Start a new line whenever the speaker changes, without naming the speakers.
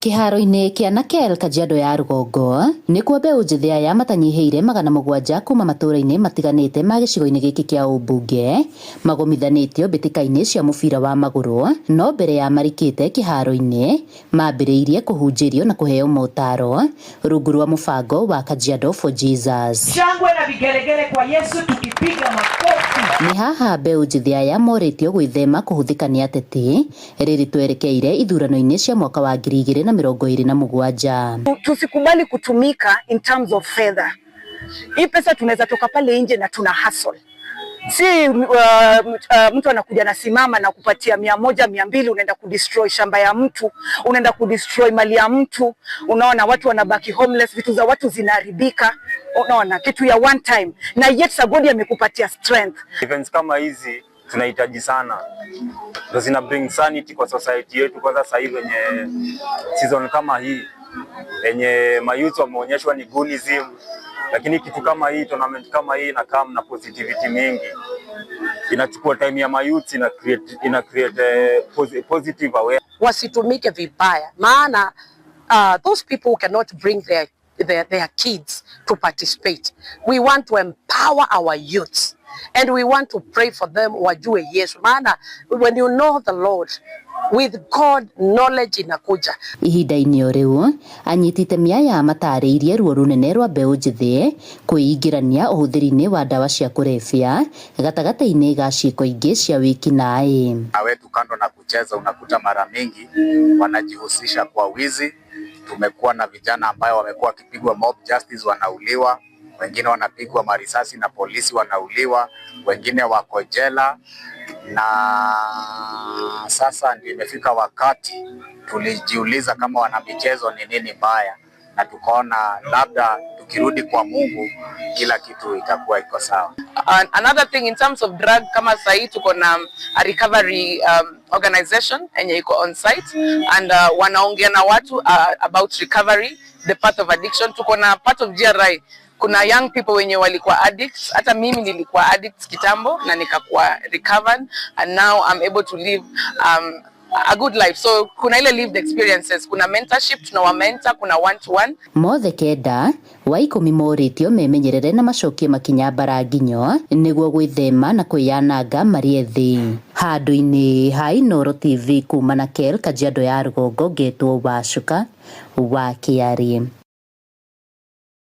Kĩharo-inĩ kĩa Nakel, Kajiado ya Rũgongo, nĩkuo mbeũ njĩthĩ aya matanyihĩire 700 kuma matũũra-inĩ matiganĩte ma gĩcigo-inĩ gĩkĩ kĩa ũmbunge magomithanĩtio mbĩtĩka-inĩ cia mũbira wa magũrũ, no mbere ya marikĩte kĩharo-inĩ mambĩrĩirie kũhunjĩrio na kũheo motaro rungu rwa mũbango wa Kajiado for Jesus.
Shangwe na vigelegele kwa Yesu tukipiga makofi.
Nĩ haha mbeũ njĩthĩ aya morĩtio gwĩthema kũhũthĩka nĩ ateti rĩrĩ twerekeire ithurano-inĩ cia mwaka wa 2027.
Tusikubali kutumika in terms of fedha. Hii pesa tunaweza toka pale nje na tuna hustle. Si mtu anakuja nasimama na kupatia 100, 200, unaenda kudestroy shamba ya mtu, unaenda kudestroy mali ya mtu. Unaona watu wanabaki homeless, vitu za watu zinaharibika. Unaona kitu ya one time, na yet God amekupatia strength.
Events kama hizi tunahitaji sana, ndio zina bring sanity kwa society yetu. Kwanza sasa hivi wenye season kama hii yenye mayouth wameonyeshwa ni goonism, lakini kitu kama hii, tournament kama hii inakaa na positivity mingi, inachukua time ya mayouth, ina create positive aware.
Wasitumike vibaya, maana those people who cannot bring their kids to participate. We want to empower our youths and we want to pray for them wajue Yesu, maana when you know the Lord, with God knowledge inakuja.
Ihinda-inĩ o rĩu, anyiti itemi aya matarĩirie ruo rũnene rwa mbeũ njĩthĩ kwĩingĩrania ũhũthĩri-inĩ wa ndawa cia kũrebia gatagatĩ-inĩ ga ciĩko ingĩ cia wĩkinaĩ.
Wetu kando na kucheza, unakuta mara mingi wanajihusisha kwa wizi. Tumekuwa na vijana ambayo wamekuwa wakipigwa mob justice, wanauliwa, wengine wanapigwa marisasi na polisi wanauliwa, wengine wako jela, na sasa ndio imefika wakati tulijiuliza kama wanamichezo ni nini mbaya, na tukaona labda tukirudi kwa Mungu kila kitu itakuwa iko sawa.
And another thing in terms of drug, kama sahi tuko na a recovery organization yenye iko on site and wanaongea na watu about recovery, the path of addiction. Tuko na part of GRI, kuna young people wenye walikuwa addicts. Hata mimi nilikuwa addicts kitambo na nikakuwa recovered and now I'm able to live a good life. So kuna ile lived experiences, kuna mentorship, tuna mentor, kuna one to one.
Mothe kenda wa 10 morĩtio memenyerere na macokie makinya mbara nginyo nĩguo gwĩthema na kwĩyananga marĩ ethĩ. Handũ-inĩ ha Inooro TV kuma Nakel, Kajiado ya Rũgongo, ngetwo Wacuka wa Kĩarĩ.